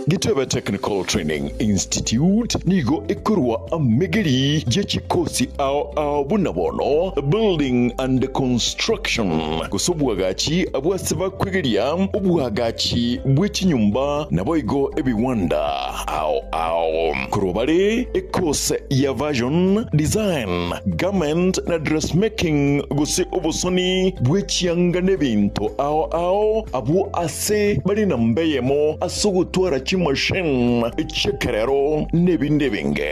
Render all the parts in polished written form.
Gitebe Technical Training Institute nigo ekorwa amegeri ye chikosi ao ao buna bono Building and Construction gose obwagachi abwase bakwegeria obwagachi bwe chinyomba naboigo ebiwanda ao ao. Korwa bare ekose ya Fashion Design, Garment na Dressmaking gose obosoni bwe chianga nebinto ao ao abwo ase bare namba eyemo ase ogotwara chimashini chi'ekerero n'ebinde ebinge.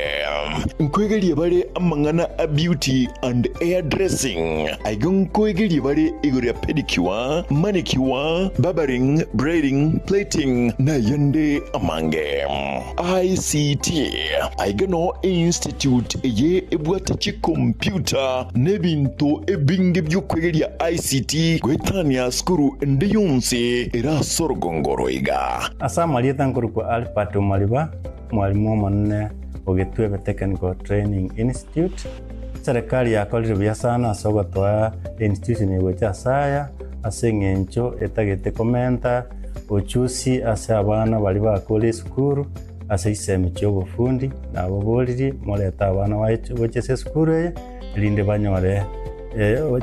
Nkoegeria bare amang'ana a beauty and hair dressing. Aiga nkoegeria bare igoro ya pedicure, manicure, barbering, braiding, plaiting na ayande amange. ICT, Aiga noo einstitute eye ebwate chikompiuta na ebinto ebinge bi'okwegeria ICT goetania sukuru ende yonsi ere ase orogongo oro iga. Ase amarieta nkorokwa Albert Omariba, omwalimu omonene o Gitwebe Technical Training Institute. Eserekari yakorire buya sana ase ogotoa einstitution eye gocha ase aya, ase eng'encho etagete komenta ochusi ase abana baria bakure esukuru ase chisemi chi'obofundi, nababoririe morete abana baye gocha ase esukuru eye, erinde banyore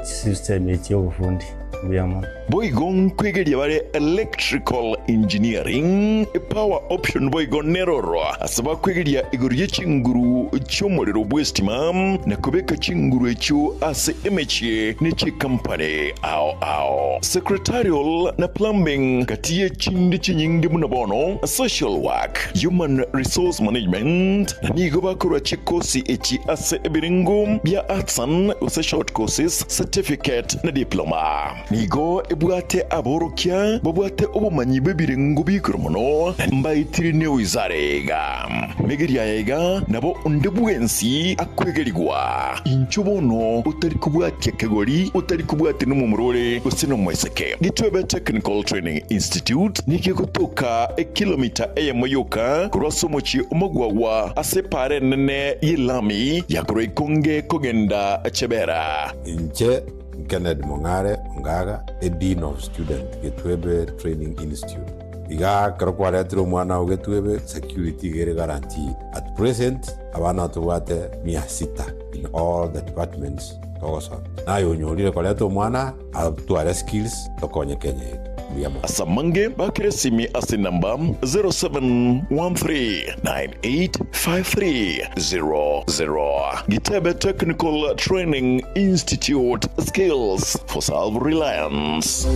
chisemi echi chi'obofundi. Mbuya mono. Boigo nkwegeria bare electrical engineering, power option boigo neroro ase bakwegeria igoro ye chinguru chi'omorero bw'estima na kobeka chinguru echio ase emechie ne chikampani ao ao. Secretarial na plumbing gati ye chinde chinyinge buna bono social work, human resource management na nigo bakorwa chikosi echi ase ebirengo bia arts and gose short courses, certificate na diploma. Nigo ebwate aborokia babwate obomanyi bw'ebirengo bi'igoro mono, na mbaetire newizara iga. Megeria aya iga nabo onde bwensi akwegerigwa. Inchuo bono otari kobwatia kegori, otari kobwatia nomomura ore gose nomoiseke. Gitwebe Technical Training Institute nigo egotoka ekilomita eyemo yoka korwa ase omochie omogwagwa ase epaara enene y'elami ya korwa Ikonge kogenda Chebera. Inche Kennedy Mong'are Ongaga, a Dean of Student, Getwebe Training Institute. Igaa ekero kwaretire omwana oo Getwebe, security iga ere guaranteed. At present, abana tobwate mia sita in all the departments togosoma. Naye onyorire koreta omwana atware skills tokonye Kenya yetu. Mbuya mono. Ase amange bakere esimi ase enamba 0713985300. Gitebe Technical Training Institute, Skills for Self-Reliance.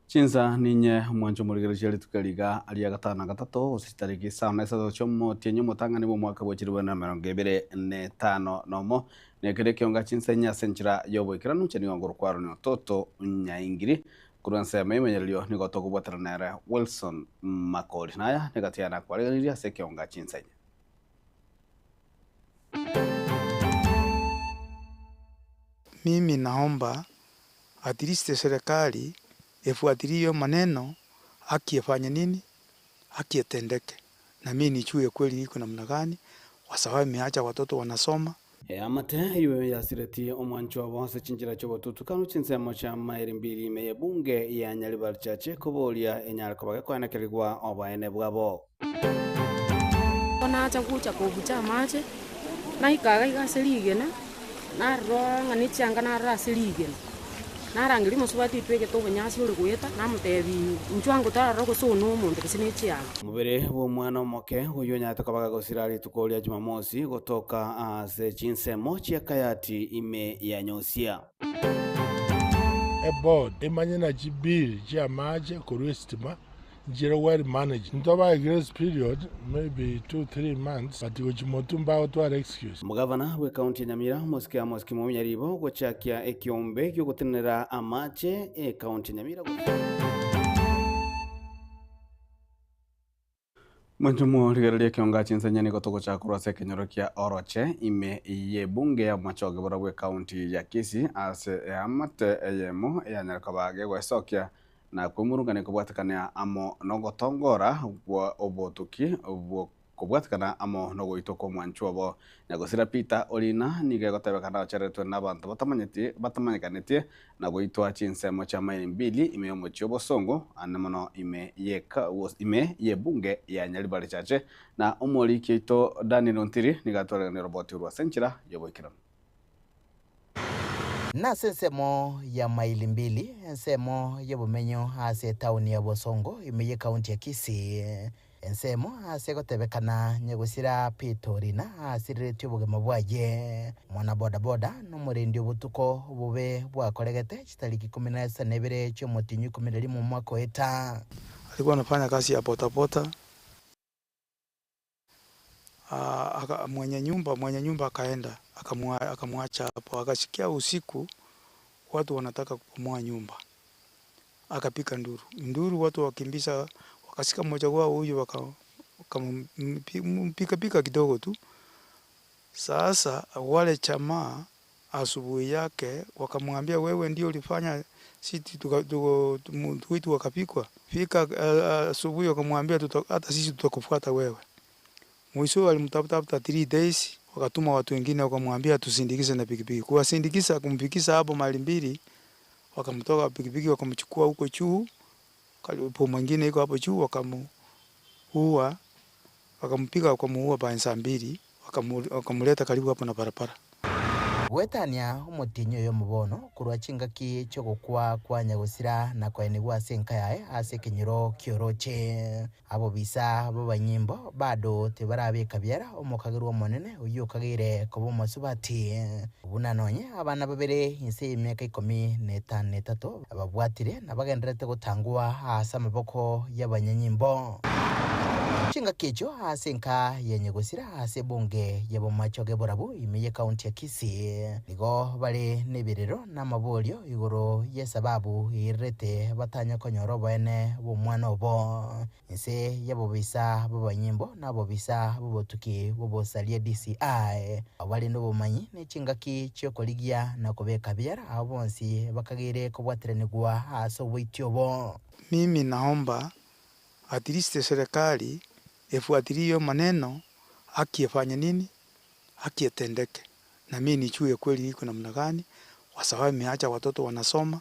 Chinsa ninye omwancho omorigereria rituko eri iga ria gatano na gatato gose chitariki isano na isato chi'omotienyi omotang'ani bw'omwaka bwe chilifu na emerongo ebere na etano nomo. Nekero ekionga chinsa inye ase enchera y'oboikeranu inche nigo ngorokwa Aaron Ototo Nyaingiri. Korwa ensemo y'emenyererio nigo tokobwatana nere Wilson Makori. Naya negati yane akwareganirie ase ekionga chinsa inye. Mimi naomba at least serikali efuatilie hiyo maneno, haki ifanye nini? Haki itendeke na mimi nijue kweli iko namna gani kwa sababu imeacha watoto wanasoma. Eamate eyio yasiretie omwancho obo ase chinchera chi'obotutukanu chinsemo chia mairi mbili ime y'ebunge ya Nyaribari Church koboria enyare koba gekoenekerigwa oboene bwabo. Nacha gocha kobucha amache, naika iga iga ase rigena, narora ng'a ne chianga narora ase rigena. Narangeria omosubati oitwegete obonyansi ore goeta, namotebi, Inchuo ango tarora gose oyo nomonto gose ne chianga. Omobere bw'omwana omoke oyio onyarete koba gagosira rituko ria Jumamosi gotoka ase chinsemo chia Kayati ime ya Nyosia. Eboard emanye na chibill chi'amache korwa esitima nchire well managed. Ntobae grace period maybe 2, 3 months but gochia motwe mbagotwara excuse. Omogavana bw'ekaunti ya Nyamira, Omosike Amos Kimeu Nyaribo, gochakia ekiombe gi'ogotenenera amache ekaunti ya Nyamira. Mwancho morigereria ekionga chinsenya nigo togochaka korwa ase ekenyoro kia Oroche ime y'ebunge ya Bomachoge borobwo ekaunti ya Kisii ase eamate eyemo eyanyare koba gegoesokia na kwemurungania kobwatekana amo nogotongora gwa obotuki bwo kobwatekana amo nogoitwa kw'omwanchwa obo. Nyagosira Peter Orina nigo egotebekana ocheretwe n'abanto batamanyeti batamanyekaneti na goitwa chinsemo chia maili mbili ime y'omochie obosongo ande mono ime y'eka ime y'ebunge ya Nyaribari Chache na omoriki oito Daniel Ontiri nigo atwareganire roboti orwo ase enchera y'oboikeranu. Nase ensemo ya maili mbili, ensemo y'obomenyo ase etaoni ya Bosongo ime y'ekaunti ya Kisii, ensemo ase egotebekana nyagosira Peter Orina asiriretie obogima bwaye. Omwana bodaboda nomorendi obotuko obobe bwakoregete chitariki ikomi na isano na ibere chi'omotienyi ikomi na rimo omwaka oeta. Alikuwa anafanya kazi ya bodaboda. Aka, mwenye nyumba mwenye nyumba akaenda akamwacha hapo, akasikia usiku watu wanataka kubomoa nyumba, akapika nduru nduru, watu wakimbiza, wakashika mmoja wao huyu wakampika pika kidogo tu. Sasa wale jamaa asubuhi yake wakamwambia, wewe ndio ulifanya sisi wetu wakapikwa. Fika asubuhi wakamwambia, hata sisi tutakufuata wewe. Mwisho walimtafuta after 3 days, wakatuma watu wengine wakamwambia tusindikize na pikipiki. Kuwasindikiza kumfikisha hapo maili mbili, wakamtoka pikipiki wakamchukua huko juu, po mwingine iko hapo juu, wakamuua, wakampiga wakamuua by saa mbili, wakamuleta karibu hapo na barabara. Goetania omotienyi oyo omobono korwa chingaki chi'ogokwa kwa nyagosira na koenigwa ase enka yaye ase ekenyoro ki'oroche. Abobisa b'abanyimbo bado tibarabeka biara omokagerwa omonene oyio okageire koba omosubati. Buna nonye abana babere inse y'emiaka ikomi na etano na etato babwatire na bagendererete gotangwa ase amaboko y'abanyanyimbo. Chingaki echio ase enka ya nyagosira ase ebunge y'abomachoge borabu ime y'ekaunti ya Kisii nigo bare nebirero na amaborio igoro y'esababu eirerete batanya konyora oboene bw'omwana obo. Inse y'abobisa b'abanyimbo na abobisa b'obotuki bw'obosaria DCI abo bare nobomanyi ne chingaki chi'okorigia na kobeka biara abo bonsi bakageire kobwateranigwa ase oboiti obo. Mimi naomba at least serikali ifuatilie hiyo maneno, haki ifanye nini, haki itendeke, na mimi nijue kweli iko namna gani, kwa sababu nimeacha watoto wanasoma,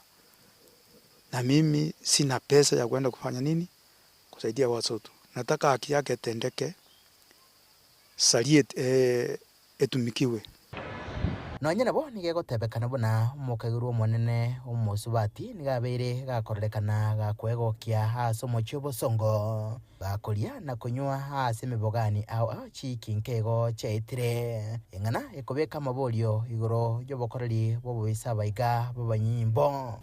na mimi sina pesa ya kwenda kufanya nini, kusaidia watoto. Nataka haki yake itendeke, salie etumikiwe. Nonya nabo nigo egotebekana buna omokagerwa omonene omosubati nigo abeire gakorerekana gakwegokia ase omochie obosongo, gakoria na konywa ase emebogani ao ao chiki nkeigo chiaetire. Eng'ana ekobeka amaborio igoro y'obokoreri bw'obobisa abaiga b'abanyimbo.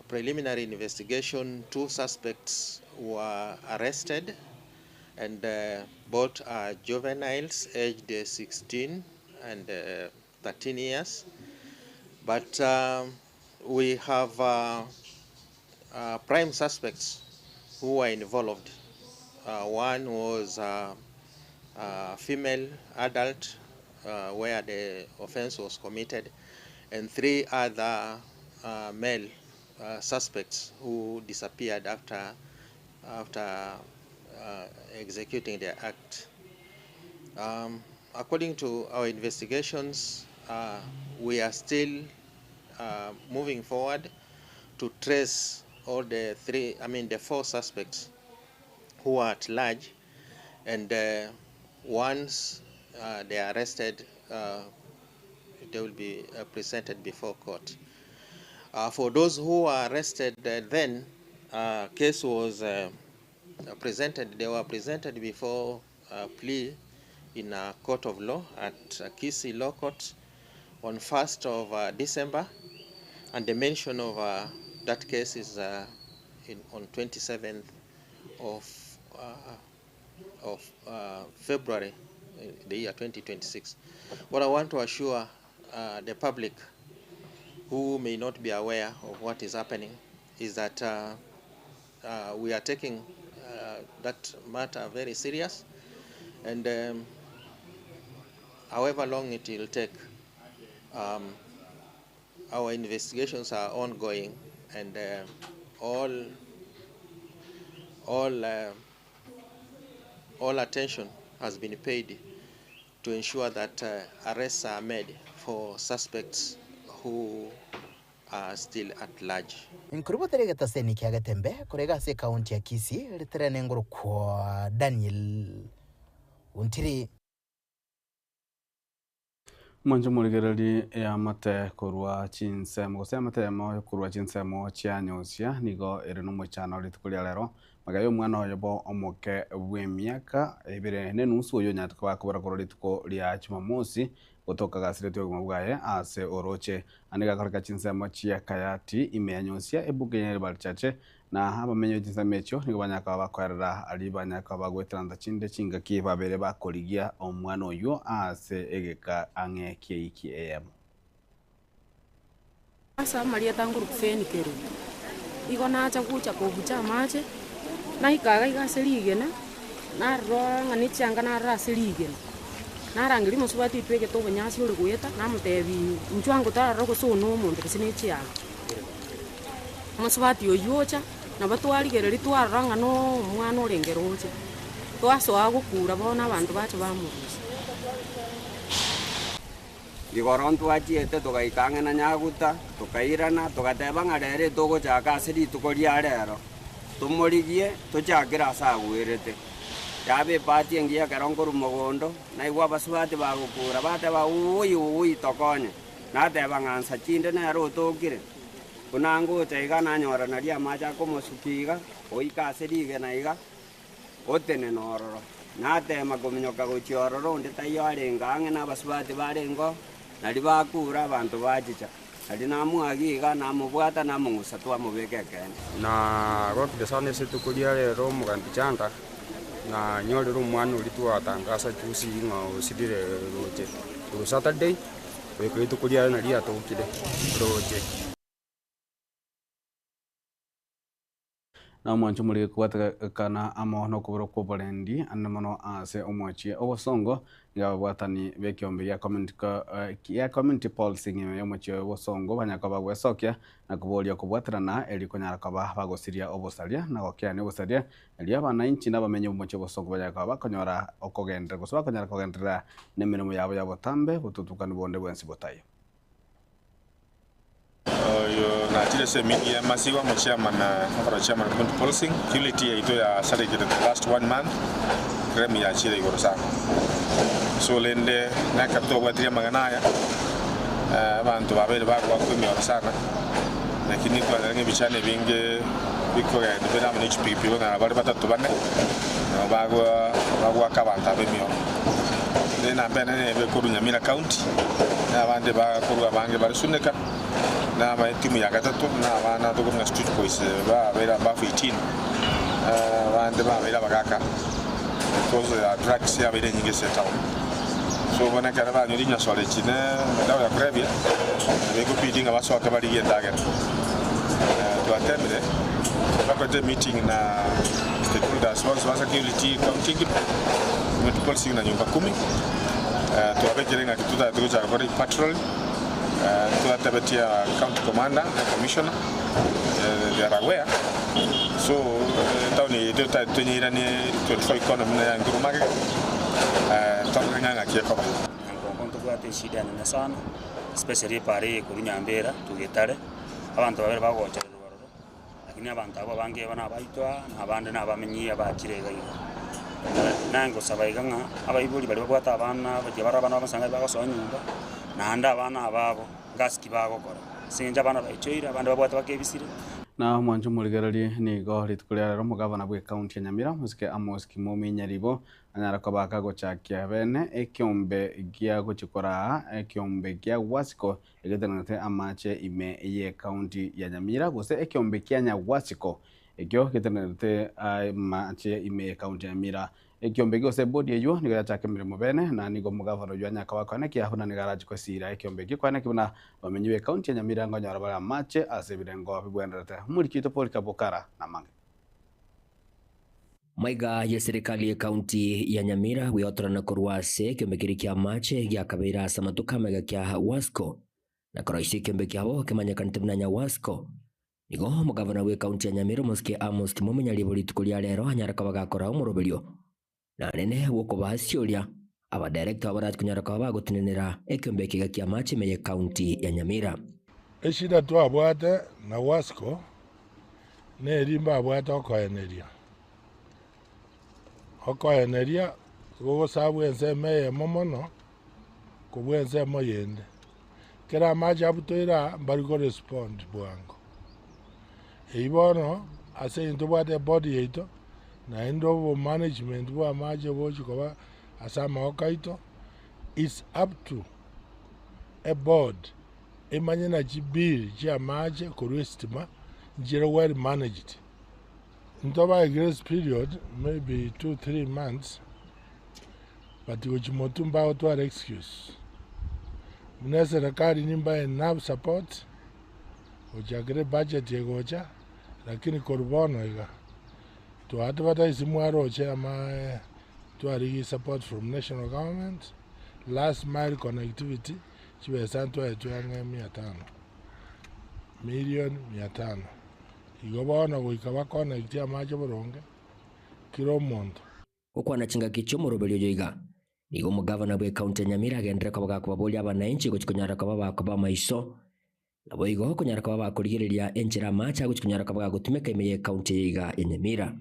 Preliminary investigation, two suspects were arrested and both are juveniles aged 16 and 13 years. But we have prime suspects who were involved. One was a female adult where the offense was committed, and three other male suspects who disappeared after executing their act. According to our investigations, we are still moving forward to trace all the three, I mean the four suspects who are at large, and once they are arrested, they will be presented before court. For those who are arrested, then case was presented. They were presented before a plea in a court of law at Kisii Law Court on 1st of December, and the mention of that case is on 27th of February, the year 2026. What I want to assure the public who may not be aware of what is happening is that we are taking that matter very serious and um, however long it will take, um, our investigations are ongoing and uh, all, all, uh, all attention has been paid to ensure that uh, arrests are made for suspects who are still at large. Nkorwa botere egetaseni kia Getembe korega ase ekaunti ya Kisii riterene ngorokwa Daniel Ontiri. Mwanche morigererie eamate korwa chinsemo gose eamate eyemo korwa chinsemo chia nyosia nigo ere nomoichano rituko ria rero, magega y'omwana oyobo omoke bw'emiaka ebere na enusu oyio onyarete koba akobora korwa rituko ria Jumamosi gotoka gasiretie obogima bwaye ase oroche. Ande gakoreka chinsemo chia Kayati ime ya nyosia ebuku ya Ribarchache Na abamenyi be chinsemo echio nigo banyare koba bakoerera aria banyare koba bagoeteranta chinde chingaki babere bakorigia omwana oyio ase egeka ang'e ki'eiki eyemo. Ase amarieta ngorukufeni kerubo, igo nacha gocha kobucha amache, naika iga iga ase rigena, narora ng'a ne chianga narora ase rigena, narangeria omosubati oitwegete obonyansi ore goeta, namotebia inchuo ango tarora gose one omonto gose ne chianga. Omosubati oyio ocha, nabo twarigereria twarora ng'a nomwana orenge roche, twasoa gokura bono abanto bacha bamorusia. Igoro ntwachiete togaika ang'e na Nyaguta, tokairana, togateba ng'a rero etogochaka ase rituko ria rero, tomorigie tochakere ase agwerete. Yaba ebahati engiya ekero nkorwa mogondo, naigwa abasubati bagokura, bateba, Uui, uui, tokonye! Nateba ng'a nsa chinde nere otokire, buna ngocha iga nanyora nario amache akomosukia iga, oika ase rigena iga, otenena ororo. Nateema kominyoka gochia ororo onde taiyo arenge ang'e nabasubati barengeo, nario bakure abanto bachicha. Nario namoagia iga, namobwata, namong'usa twamobeka ekeene. Na gokire sana ase rituko ria rero omogambi Chanda nanyorire omwana oria twatangasa juzi ng'a osirire roche korwa Saturday. Goika rituko riaye nario riatokire roche. Na omwancho omorige kobwatekana amo nokobora kw'oborendi ande mono ase omochie obosongo, nigo ababwatani b'ekiombe gia community gia community policing ime y'omochie obosongo banyare koba bagwesokia na koboria okobwaterana erio konyara koba bagosiria obosaria na gokeania obosaria Erio abanainchi na abamenyi b'omochie obosongo banyare koba bakonyora okogenderera, gose bakonyara kogenderera nemeremo yabo ya botambe, botutukanu bonde bwensi botaiyo. Oyo nachire ase emeeting ya Masiwa omo chairman okora chairman community policing security yaito yasarekire the last one month crime yachire igoro sana so rende nekero twabwatirie amang'ana aya abanto babeire bagoakwa emioro sana lakini twarora ng'a ebichani ebinge bikogenda bire amo ne chipikipiki okonyora bare batato bane nabo bagoaka abanto aba emioro. Rende enamba enene nebe ekorwa Nyamira County, na abande bakorwa abange bare Suneka, na aba etimu ya gatato na abana tokorwa ng'a Street Boys babeire above 18, abande babeire abagaka because ya drugs yabeire enyinge ase etown. So bono ekero banywa rinyasore echi ne edawa ya kulevya, nabo ekobidi ng'a basoke barigie endagera. Twatemire, twakorete emeeting na stakeholders bonsi ba security county engima, community policing na nyumba kumi, twabekire ng'aki totagete gochaka gokora epatrol, twatebetie county commander na commissioner, they are aware, so etown eye yaito totagete tonyeiranie 24 economy buna ya Nkuruma magega, torore ng'a ng'aki ekoba. Nyankongo ntobwate eshida enene sana, especially epara eye korwa Nyambera to Getare, abanto babere bagochererwa ororo, lakini abanto abwo abange iga nabaito aa, na abande nabamenyi abachire iga iga. Naye ngosaba iga ng'a abaibori baria babwate abana baria bare abana bamasang'ani bagosoa nyomba, naende abana aba abo ngasi ki bagokora, ase eng'encho abana baichoire, abande babwate bakebisire. Na omwancho omorigererie nigo rituko ria rero omogavana bw'ecounty ya Nyamira omosike Amos Kimomi Nyaribo anyare koba akagochakia bene ekeombe gia gochia koraa ekeombe gia Wasiko egetenenete amache ime y'ecounty ya Nyamira gose ekeombe kia Nyagwasiko ekio getenenete amache ime y'ecounty ya Nyamira. Ekiombe gose ebodi eyio nigo yachaka emeremo bene, na nigo omogavana oyio anyare koba akoenekia buna nigo arache gosiira ekiombe ekio koenekia buna abamenyi b'ecounty ya Nyamira nkonyora bare amache ase ebirengo bibwenerete. Omoriki oito Paul Kabukara namange. Maiga ye serikali ekaunti ya Nyamira gweotorana korwa ase ekiombe keria kia amache giakabeire ase amatuko amaiga kia Wasco na koroisia ekiombe kiabo kemanyekanete buna Nyawasco. Nigo omogavana bw'ekaunti ya Nyamira omosike Amos Kimombe Nyaribo rituko ria rero anyare koba gakora omoroberio na anene bw'okobasioria abadirector abarachi konyara koba bagotenenera ekiombe eke iga kia amache ime y'ekaunti ya Nyamira. Eshida twabwate na Wasco neri mbabwate okoeneria. Okoeneria gogosabwa ensemo eyemo mono kobua ensemo yende. Kera amache abutoire aa mbari korespond bwango. Eyio bono ase eng'encho tobwate ebody yaito naende obomanagement bwa amache bogochi koba ase amagoko aito, it's up to eboard emanye na chibill chia amache korwa estima nchire well managed. Ntobae grace period maybe 2-3 months, but gochi motwe mbagotwara excuse. Buna eserekari nimbae enough support gochakera ebudget egocha, lakini korwa bono iga twa advertise mwaroche ama twarigi support from national government, last mile connectivity chibesa ntwaetwe ang'e 500 million 500. Igo bono goika baconnect amache boronge kera omonto. Gokwana chingaki chi'omoroberio oyo iga, nigo omogavana bw'ekaunti ya Nyamira agenderere koba gakobaboria abananchi gochia konyara koba bakoba amaiso, nabo igo konyara koba bakorigereria enchera amache agochia konyara koba gagotumeka ime y'ekaunti eye iga ya Nyamira.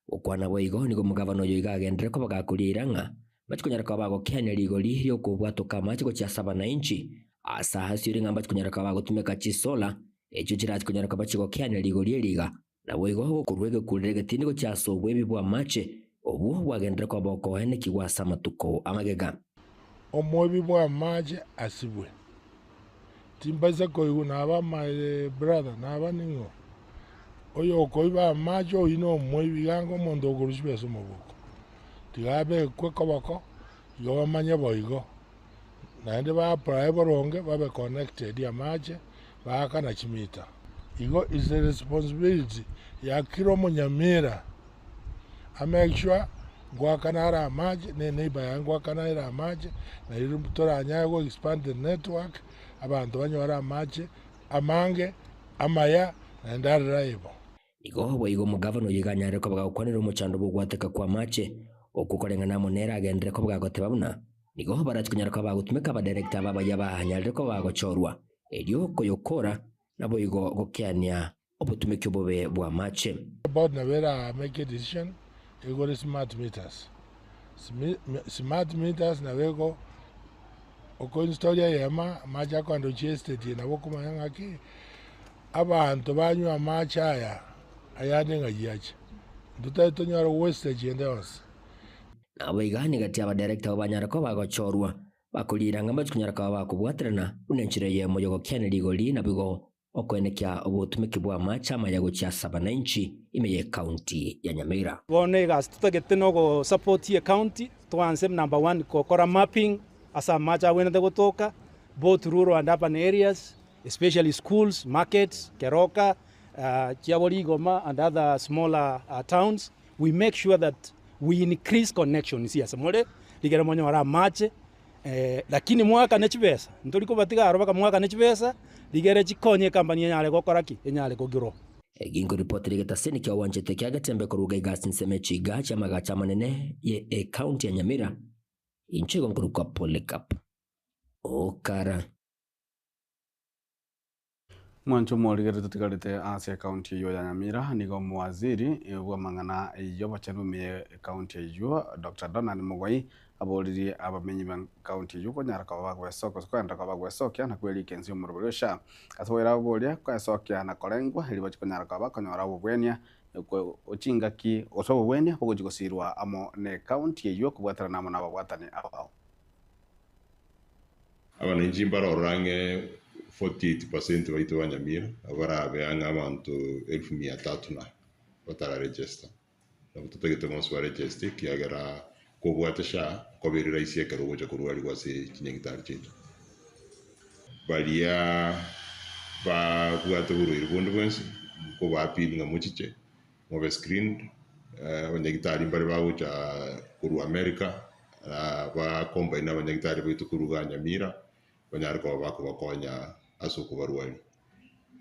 Gokwana boigo nigo omogavana oyo iga agenderere koba gakoria eira ng'a bachia konyara koba bagokeania rigori ri'okobwatoka amache gochia ase abananchi ase ase ng'a mbachia konyara koba bagotumeka chisola echio chirachi konyara koba chigokeania rigori eri iga nabo igo gokorwa egekurero egetindi gochia ase obwebi bwa amache obwo bwagenderere koba bokoenekigwa ase amatuko amagega. Omoibi bwa amache asibwe. Timbaisa koigwa naba my brother naba ning'o oyo okoiba amache oyio na omoibi iga omonto okorusia chibesa omoboko. Tiga abekwe koboko igo bamanye boigo naende ba apply boronge babe connected amache baakana chimita. Igo is a responsibility ya kila omonyamira amake sure ngoakana are amache na eneighbor yaye ngoakana ere amache nario toranyare go expand the network abanto banyore amache amange amaya naende are reliable. Igo boigo omogavana oyo iga anyarire koba gagokwanera omochando bw'ogwateka kwa amache okwo koreng'ana amo nere agenderere koba gagoteba buna nigo barachi konyara koba bagotumeka abadirector aba abaya banyarire koba bagochorwa erio koyokora nabo igo gokeania obotumeki obobe bwa amache. Board nabo era make a decision egore smart meters. Smart meters nabo ego okoinstall eyemo amache akoenda gochia estate eye nabo okomanya ng'aki abanto banywa amache aya ayande ng'ai acha. Ntotari tonyore wastage ende yonsi. Nabo iga nigati abadirector abo banyara koba bagochorwa bakorira ng'a mbachi konyara koba bakobwaterana buna enchera eyemo yogokeania rigori nabo igo okoenekia obotumeki bwa amache amaya gochia ase abananchi ime y'ekaunti ya Nyamira. Bono egasi tutagete na ogosupport ecounty twanse number one gokora mapping ase amache abwenerete gotoka both rural and urban areas, especially schools, markets, Keroka, Chiaborigoma and other smaller towns. We make sure that we increase connections ase more rigere monyore amache lakini mwakane chibesa ntori kobatiga aro mpaka mwakane chibesa rigere chikonye ecompany enyare gokora ki enyare kogrow. Ginko ripoti rigetaseni kia wanchete kia getembe koruga igasi nseme chiga chiamagacha amanene ye ekaunti ya Nyamira inche igo nkorokwa Polycarp Okara. Mwancho morigerete tutigarete ase ekaunti eyo ya Nyamira nigo omowaziri bw'amang'ana y'obochenu ime ekaunti eywo Dr. Donald Mugoi aboririe abamenyi ba kaunti eywo konyara koba bagwesoka kogenda koba bagwesokia na kwerika ense y'omorobori osha ase boira aboria kwesokia na korengwa eri bachi konyara koba bakonyora obobwenia ochingaki gose obobwenia bogochi gosirwa amo na ekaunti eywo kobwaterana amo na ababwatani abao. Abananchi mbarora ang'e 48% baito ba Nyamira barabe ang'e abanto 300,000 na batararegister nabo totagete bonsi baregister ekiagera kobwate SHA nkoba rahisi ekero ogocha korwariwa ase chinyagitari chiaito. Baria babwate oborwaire bonde bwensi nkobaappeal ng'a mochiche mobe screened. Abanyagitari mbare bagocha korwa America, ba combine na abanyagitari baito korwa igaa Nyamira, banyare koba bakobakonya ase okobarwaria.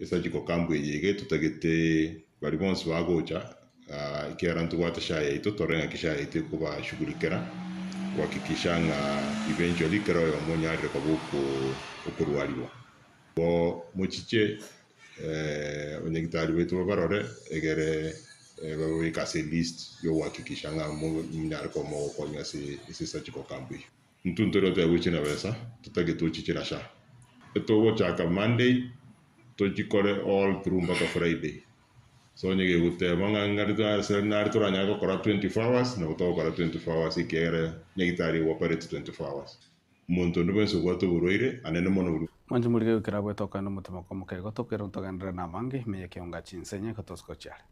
Esurgical camp eye iga etotagete baria bonsi bagocha, ekiagera ntobwate SHA yaito, torore ng'aki SHA yaito ekobashughulikera, gohakikisha ng'a eventually kera oyomo onyarire koba okorwariwa. Bo mochiche abanyagitari baito babarore egere bababeke ase elist yogohakikisha ng'a monyare koba mogokonywa ase esurgical camp eyio. Intwe ntori goteba gochia na besa, totagete ochiche na SHA. Etogochaka Monday, tochikore all through mpaka Friday. So onye gegoteba ng'a ng'a nare toranyare gokora 24 hours, nabo togokora 24 hours ekiagera nyagitari ego operate 24 hours. Omonto onde bwensi obwate oborwaire anene mono buna. Mwanche morige goikera abwo etokane omotima kw'omoka igo tokere ntogenderere namange ime y'ekeonga chinsenye gotosiko chiare.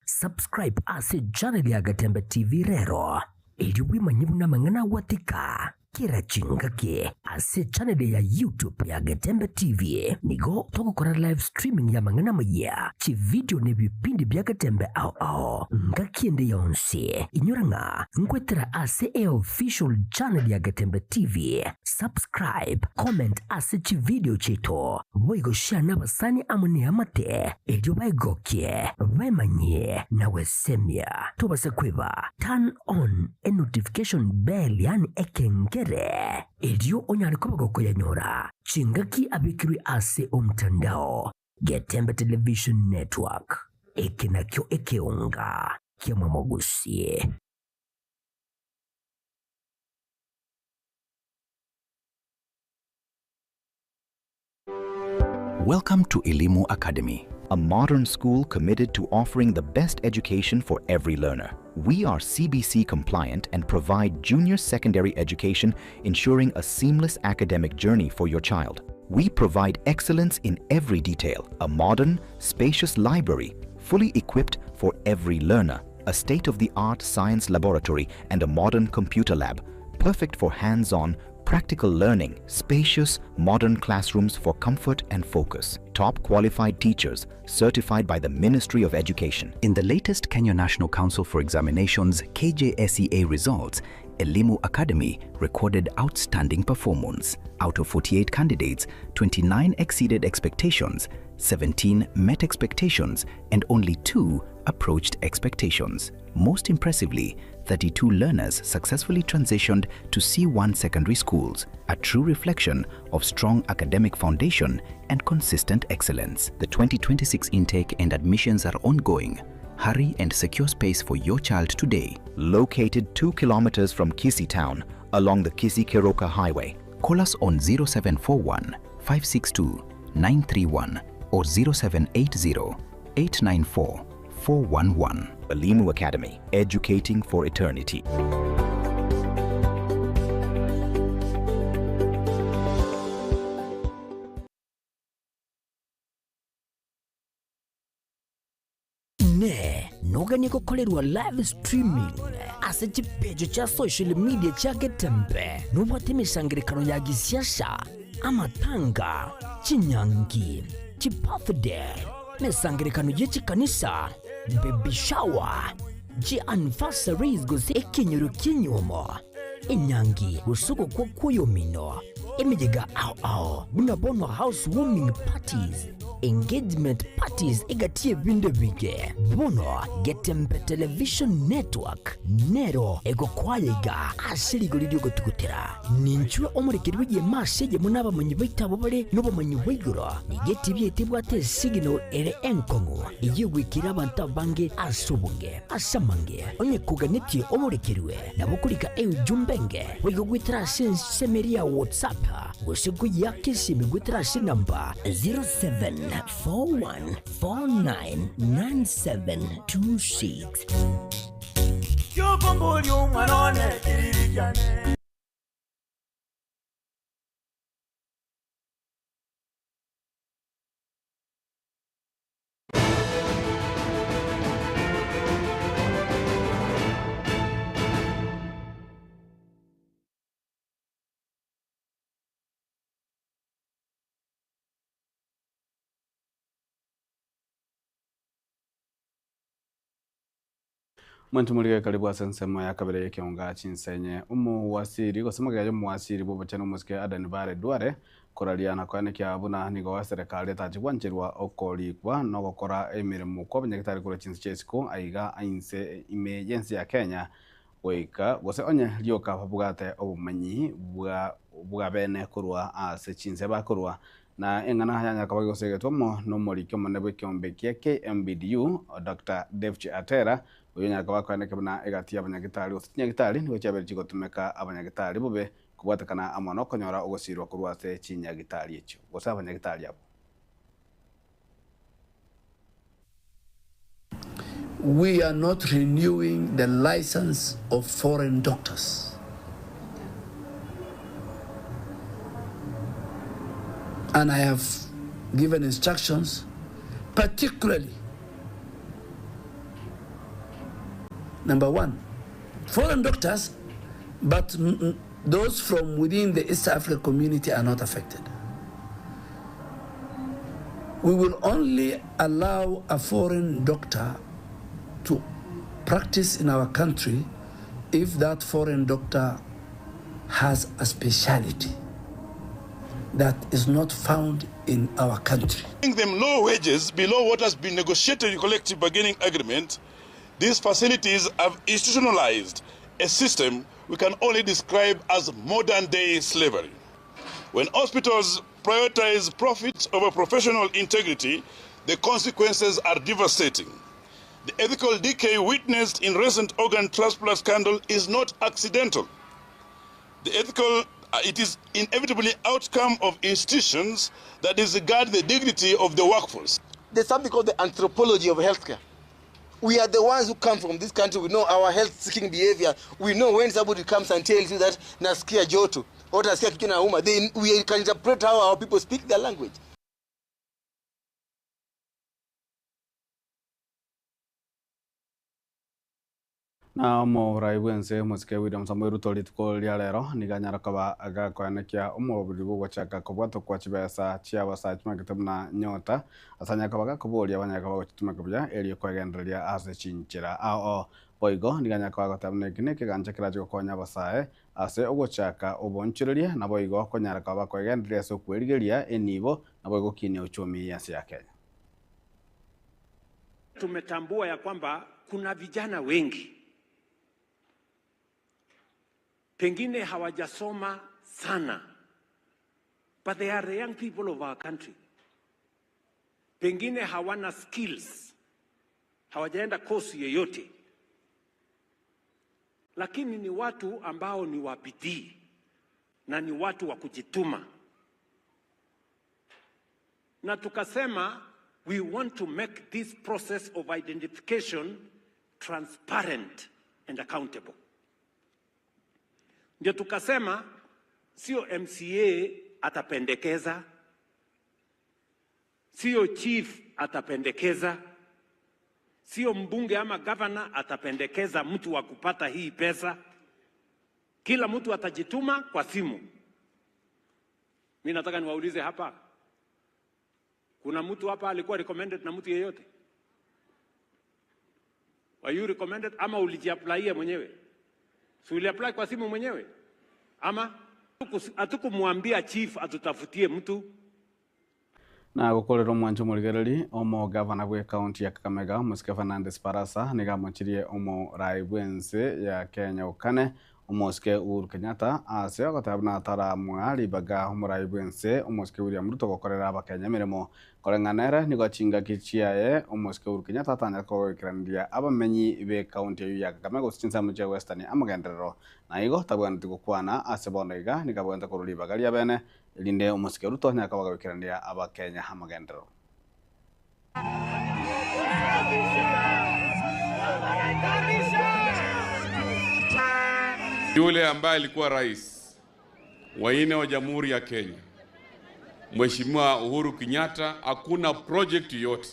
Subscribe ase channel ya Gatembe TV rero, erio bwemanye buna amang'ana agwatika kera chingaki ase channel ya YouTube ya Getembe TV. Nigo togokora live streaming ya amang'ana amayia, chividio na ebipindi bia Getembe ao ao ngaki ende yonsi. Inyora ng'a nkwetera ase eofficial channel ya Getembe TV. Subscribe, comment ase chividio chiaito, boigo share nabasani amo neamate erio baegokie, baemanyie na gwesemia. Tobasa kweba turn on e notification bell yaani ekengere erio onyare koba gokoyanyora chingaki abekirwe ase omtandao. Getembe Television Network, eke nakio ekeonga kiamwamogusie. Welcome to Elimu Academy, a modern school committed to offering the best education for every learner. We are CBC compliant and provide junior secondary education, ensuring a seamless academic journey for your child. We provide excellence in every detail, a modern, spacious library, fully equipped for every learner, a state-of-the-art science laboratory and a modern computer lab, perfect for hands-on, practical learning, spacious, modern classrooms for comfort and focus, top qualified teachers certified by the Ministry of Education. In the latest Kenya National Council for Examinations KJSEA results, Elimu Academy recorded outstanding performance. Out of 48 candidates, 29 exceeded expectations, 17 met expectations, and only 2 approached expectations. Most impressively, 32 learners successfully transitioned to C1 secondary schools, a true reflection of strong academic foundation and consistent excellence. The 2026 intake and admissions are ongoing. Hurry and secure space for your child today. Located 2 kilometers from Kisii town along the Kisii-Keroka Highway. Call us on 0741 562 931 or 0780 894 411. Elimu Academy, educating for eternity. Ne noganie gokorerwa live streaming ase chipeji chia social media chia Getembe nobwate emesangerekano ya gisiasa, amatanga, chinyangi, chibirthday, emesangerekano ye chikanisa, baby shower, chi anniversaries gose ekenyoro ki'enyuomo, enyangi gose ogokwa kw'oyomino, emeyega ao ao buna bono house warming parties, engagement parties egati y'ebinto ebinge. Bono Getembe Television Network nero egokoa iga ase rigori ri'ogotugutera. Ninchwe omorekeri bw'egeema ase eyemo nabamanyi baito abwo bare nobomanyi bwa igoro. Nigo etibi yaito ebwate esigino ere enkong'u, eyio egwekire abanto abange ase obonge. Ase amange, onye koganetie omorekerwe, nabo okorika eujumbe enge, boigo goetera ase ensemo eria ya WhatsApp, gose koyeaka esimi goetera ase enamba 0741499726. Giokomboria omwana one kiriri kiane. Mwancho moriga karibu ase ensemo ya kabere y'ekeonga chinsenye. Omowasiri gose magega y'omowasiri bw'obochenu omosike Aden Barre Duale koraria na koenekia buna nigo eserekari etache gwancherwa okorikwa na ogokora emeremo kwa abanyagitari korwa chinse chia isiko aiga inse ime y'ense ya Kenya goika gose onye rioka babwate obomanyi bwa bwabene korwa ase chinse bakorwa. Na eng'ana yanyara koba gegosegetwa amo nomoriki omonene bw'ekeombe kia KMPDU, Doctor Davji Atera, oyio onyara koba akoeneke buna egati y'abanyagitari gose chinyagitari nigo chiabeire chigotumeka abanyagitari bobe kobwatekana amo nokonyora ogosirwa korwa ase chinyagitari echio gose abanyagitari abwo. We are not renewing the license of foreign doctors. And I have given instructions, particularly, number one, foreign doctors, but those from within the East Africa community are not affected. We will only allow a foreign doctor to practice in our country if that foreign doctor has a speciality that is not found in our country. Paying them low wages below what has been negotiated in collective bargaining agreement, these facilities have institutionalized a system we can only describe as modern day slavery. When hospitals prioritize profit over professional integrity, the consequences are devastating. The ethical decay witnessed in recent organ transplant scandal is not accidental. The ethical, it is inevitably outcome of institutions that disregard the dignity of the workforce. There's something called the anthropology of healthcare. We are the ones who come from this country. We know our health-seeking behavior. We know when somebody comes and tells you that nasikia joto or nasikia kichwa inauma, we can interpret how our people speak their language. Na omorai bwense omosike William Samoei Ruto rituko ria rero nigo anyara koba agakoenekia omoroberi bwogochaka kobwatwa kwa chibesa chia abasae chimanyete buna nyota ase anyare koba gakoboria banyare koba gochitumeka buya erio kwegendereria ase chinchera ao. Boigo nigo anyare koba agoteba buna eki nekegancha kerache gokonya abasae ase ogochaka obonchoreria naboigo konyara koba bakoegendereria ase okwerigeria enibo naboigo gokinia uchumi y'ense ya Kenya. Tumetambua ya kwamba kuna vijana wengi pengine hawajasoma sana, but they are the young people of our country. Pengine hawana skills, hawajaenda course yoyote, lakini ni watu ambao ni wa bidii na ni watu wa kujituma, na tukasema we want to make this process of identification transparent and accountable. Ndio tukasema sio MCA atapendekeza, sio chief atapendekeza, sio mbunge ama governor atapendekeza mtu wa kupata hii pesa. Kila mtu atajituma kwa simu. Mimi nataka niwaulize hapa, kuna mtu hapa alikuwa recommended na mtu yeyote? Were you recommended ama ulijiapplyia mwenyewe? Si uliapply kwa simu mwenyewe? Ama hatukumwambia chief atutafutie mtu. Na gukorera omwancho omorigereri omogavana bwa ekaunti ya Kakamega omosike Fernandes Barasa nigo amochirie omorai bwa ense ya Kenya okane omosike Uhuru Kenyatta ase ogoteba buna ataramwa ribaga omorai bwa ense omosike William Ruto gokorera abakenya emeremo koreng'ana ere nigo chingaki chiaye omosike Uhuru Kenyatta atanyare kogoikeraneria abamenyi ba ekaunti eywo ya Kakamega gose chinsemo chia Western amagenderero na igo tabwenereti gokwana ase bono iga nigo abwenerete korwa ribaga ria bene erinde omosike Ruto anyare koba goikeraneria abakenya amagenderero. Yule ambaye alikuwa rais wa nne wa Jamhuri ya Kenya, Mheshimiwa Uhuru Kenyatta, hakuna project yote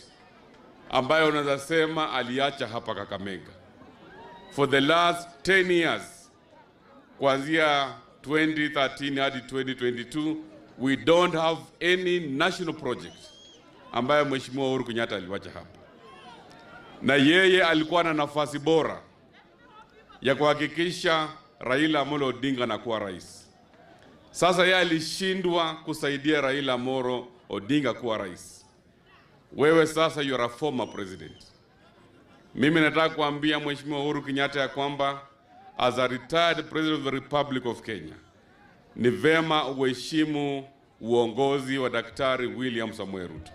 ambayo unaweza sema aliacha hapa Kakamega. For the last 10 years, kuanzia 2013 hadi 2022, we don't have any national project ambayo Mheshimiwa Uhuru Kenyatta aliwacha hapa. Na yeye alikuwa na nafasi bora ya kuhakikisha Raila Amolo Odinga anakuwa rais. Sasa yeye alishindwa kusaidia Raila Amolo Odinga kuwa rais. Wewe sasa you are a former president. Mimi nataka kuambia Mheshimiwa Uhuru Kenyatta ya kwamba as a retired president of the Republic of Kenya, ni vema uheshimu uongozi wa Daktari William Samoei Ruto.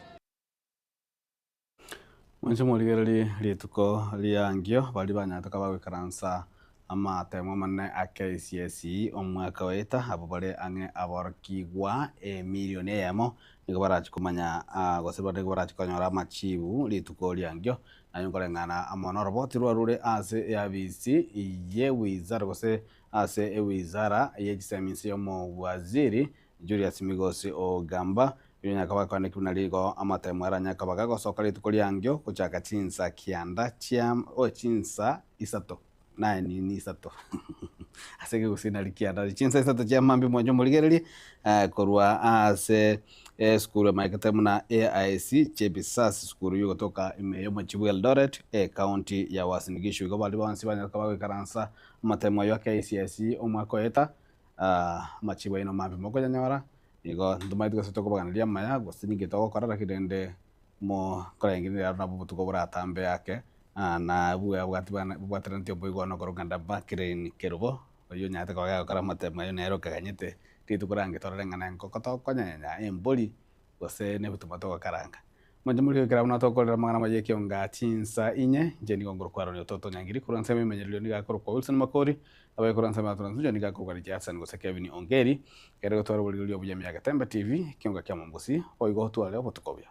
Mwanche morigererie rituko riangio baria banyarete koba bagoikaransa amatemo amanene a KCSE omwaka oeta abwo bare ang'e aborokigwa emilioni eyemo nigo barachi komanya gose nigo barachi konyora amachibu rituko riangio naye nkoreng'ana amo na oroboti rwarure ase eabisi ye wizara gose ase ewizara ye chisemi ya omowaziri Julius Migosi Ogamba Erio nyakaba akwaneki buna rigo amatemo ara nyakaba gagosoka rituko riangio gochaka chinsa kianda chia o chinsa isato naye nini isato ase ekegusii nari kianda chinsa isato chia mambia mwanche omorigererie korwa ase esukuru emaikete buna AIC Chebisas sukuru yogotoka ime y'omochie bwa Eldoret ecounty ya Uasin Gishu. Igo baria bonsi banyare koba bagoikaransa amatemo ayio a KCSE omwaka oeta amachibu aino mambia mokonyanyora. Igo ntomaeti gose tokobaganeria amaya, gose ninki togokora, lakini rende mokoreng'ereria aro nabo obotuko boratambe ake, na buya bwati bwana bobwateraneti oboigwano okorokana na Maclean Kerubo, oyio onyarete koba gagokora amatemo ayio nere okaganyete rituko range torore ng'a nenkoko tokonyenya embori, gose nebituma togokaranga. Mwanche morie ekero buna tokorera amang'ana amaya ekionga chinsa inye, inche nigo nkorokwa Aaron Ototo Nyangiri, korwa ensemo emenyererio nigo akorokwa Wilson Makori, abaye korwa ensemo ya Trans-Nzoia nigo akorokwa Richie Hudson gose Kevin Ongeri, ekero gotwara oborigereria obuya Emiaka Tembe TV, ekionga kia Mombosi, boigo otware obotuko obuya.